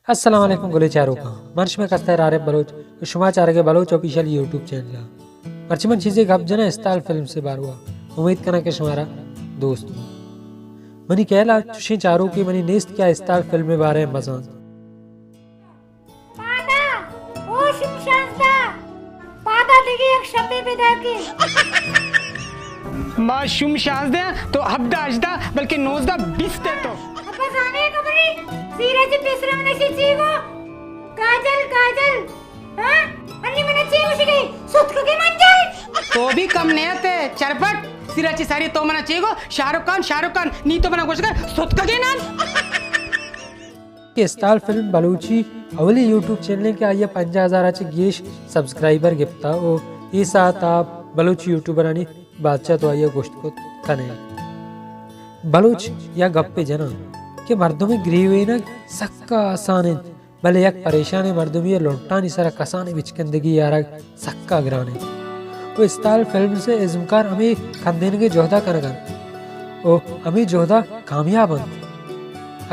السلام علیکم گلیں چاروکاں، من شمئے کستر عارف بلوچ، شما چارگ ئے بلوچ آفیشل یوٹیوب چینل ءَ۔ مرچی من چیزے گپ جناں استال فلمز ءِ باروا، امیت کناں کہ شمارا دوست بو۔ منی خیال ءَ چشیں چاروکے منی نیست کہ آ استال فلم ءِ بارے ءَ مزانت۔ پادا، او شوم شانزدہ، پادا دگہ یک شپے پیداک اِنت۔ ما شوم شانزدہ تو ہبدہ ہژدہ بلکہ نوزدہ بیست ئے تو۔ ابا زانے خبرے، سیرا چی پیسرا من اشی چی گو؟ کاجل، کاجل، ہاں؟ انی من چی گوشگے؟ ستکگے منجل؟ تو بھی کم نیت ئے، چربٹ۔ سیرا چی ساری تو من چی گو؟ شاہ رخ خان، شاہ رخ خان، نی تو من گوشگے ستکگے نان۔ کہ استال فلم بلوچی اولی یوٹیوب چینل اِنت کہ آئی ءَ پنجاہ ہزار ءَ چہ گیش سبسکرائبر گپتا ءُ اے ساعت ءَ بلوچی یوٹیوبرانی بادشاہ تو آئی ءَ گوشت کت کن ئے۔ بلوچ یک گپے جناں کہ مردمے گریوینگ سکا آسان اِنت، بلے یک پریشانیں مردمے ءِ لنٹانی سرا کسانیں بچکندگی آرگ سکا گران اِنت۔ ءُ استال فلمز ءِ ازمکار ہمے کندینگ ءِ جہد ءَ کنگ ءَ اَنت ءُ ہمے جہد ءَ کامیاب اَنت۔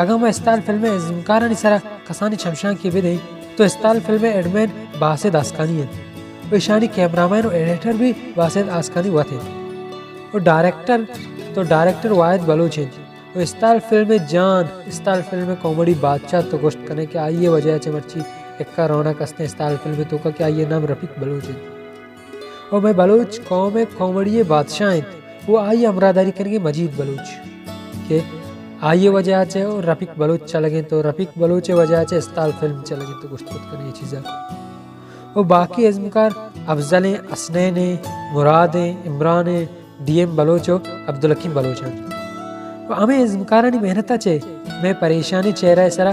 اگاں ما استال فلم ءِ ازمکارانی سرا کسانیں چمشانکے بدئیں تو استال فلم ءِ ایڈمن باسط آسکانی اِنت ءُ ایشانی کیمرامین ءُ ایڈیٹر بھی باسط آسکانی وت اِنت ءُ ڈائریکٹر تو ڈائریکٹر واحد بلوچ اِنت۔ ءُ استال فلم ءِ جان، استال فلم ءِ کامیڈی بادشاہ تو گوشت کن ئے کہ آئی ءِ وجہ ءَ چہ مرچی اکا رونق است اِنت استال فلم ءِ توکا کہ آئی ءِ نام رفیق بلوچ اِنت۔ ءُ مئے بلوچ قوم ءِ کامیڈی ءِ بادشاہ اِنت ءُ آئی ءِ ہمراہداری کنگ ءَ مجید بلوچ کہ آئی ءِ وجہ ءَ چہ رفیق بلوچ چلگ اِنت ءُ رفیق بلوچ ءِ وجہ ءَ چہ استال فلم چلگ اِنت تو گوشت کت کن ئے اے چیزا۔ ءُ باقی ازمکار افضل ایں، حسنین ایں، مراد ایں، عمران ایں، ڈی ایم بلوچ ءُ عبدالحکیم بلوچ اَنت۔ ءُ ہمے ازمکارانی محنت ءَ چہ مئے پریشانیں چہرہ ءِ سرا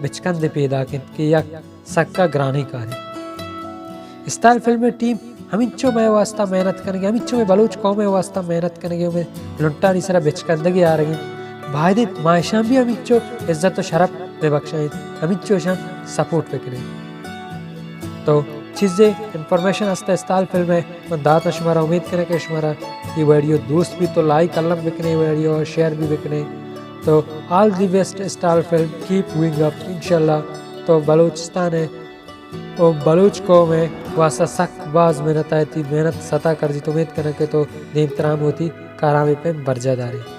بچکندے پیداک اِنت کہ یک سکا گرانیں کارے۔ استال فلم ءِ ٹیم ہمینچو مئے واسطہ محنت کنگ ءَ، ہمینچو مئے بلوچ قوم ءِ واسطہ محنت کنگ ءَ، مئے لنٹانی سرا بچکندگے آرگ ءَ اِنت۔ باید اِنت ما اشاں بھی ہمینچو عزت ءُ شرپ بہ بخشائیں، ہمینچو اشاں سپورٹ بکنیں۔ تو چیزے انفارمیشن ہست استال فلم ءِ من داتاں شمارا، امیت کناں کہ شمارا اے ویڈیو دوست بیت تو لائک الم بکنے، ویڈیو شیئر بھی بکنے۔ تو آل دی بیسٹ استال فلم، کیپ گوئنگ اپ، انشاءاللہ تو بلوچستان ءِ ءُ بلوچ قوم ءِ واسطہ سک باز محنت ءَ تئی محنت ستا کرزیت، امیت کناں کہ تو دیمترا ہم وتی کاراں بہ پیم برجاہ دارے۔